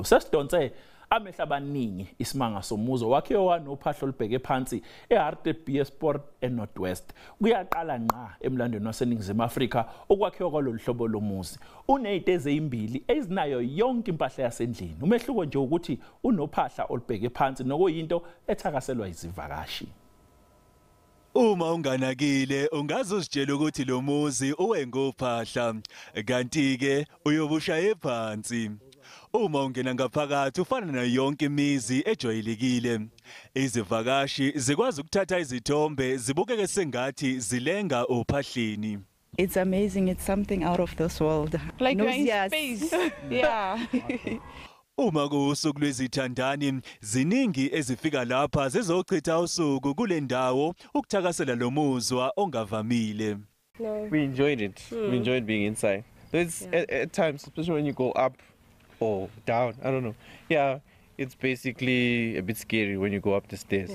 Sesidonse amehlo abaningi isimanga somuzi wakhiwe wanophahla olubheke phansi eHartbeespoort eNorth West. Kuyaqala ngqa emlandweni waseNingizimu Afrika ukwakhiwa kwalolu hlobo lomuzi. Unezitezi ezimbili ezinayo yonke impahla yasendlini. Umehluko nje ukuthi unophahla olubheke phansi nokuyinto ethakaselwa izivakashi. Uma unganakile ungazozitshela ukuthi lo muzi uwe ngophahla, kanti-ke uyobushaye phansi. Uma ungena ngaphakathi ufana nayo yonke imizi ejwayelekile. Izivakashi zikwazi ukuthatha izithombe zibukeke sengathi zilenga ophahleni. It's amazing. It's something out of this world. Like you're in Nauseous. Space. Yeah. Uma kuwusuku lwezithandani, ziningi ezifika lapha zizochitha usuku kule ndawo ukuthakasela lo muzwa ongavamile. No. We enjoyed it. We enjoyed being inside. Though it's at times, especially when you go up or down, I don't know. Yeah, it's basically a bit scary when you go up the stairs.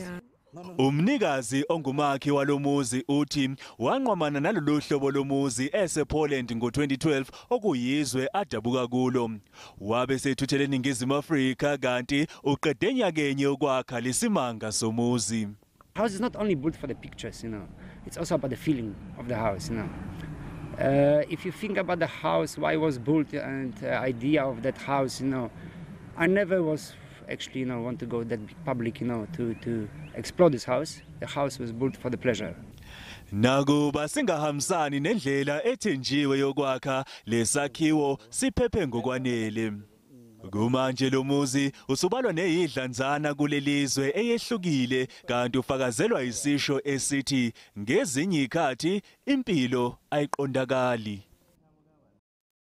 Umnikazi ongumakhi walomuzi uthi wanqwamana nalolu hlobo lomuzi esePoland ngo-2012, okuyizwe adabuka kulo. Wabe sethuthele eNingizimu Afrika kanti uqede nyakenye ukwakha lesimanga somuzi. House is not only built for the pictures. It's also about the feeling of the house. If you think about the house, why it was built and idea of that house, I never was actually want to go that big public to explore this house. The house was built for the pleasure. Nakuba singahambisani nendlela ethenjiwe yokwakha, lesakhiwo siphephe ngokwanele. Kumanje lo muzi usubalwa neyidlanzana kulelizwe eyehlukile, kanti ufakazelwa isisho esithi ngezinye izikhathi impilo ayiqondakali.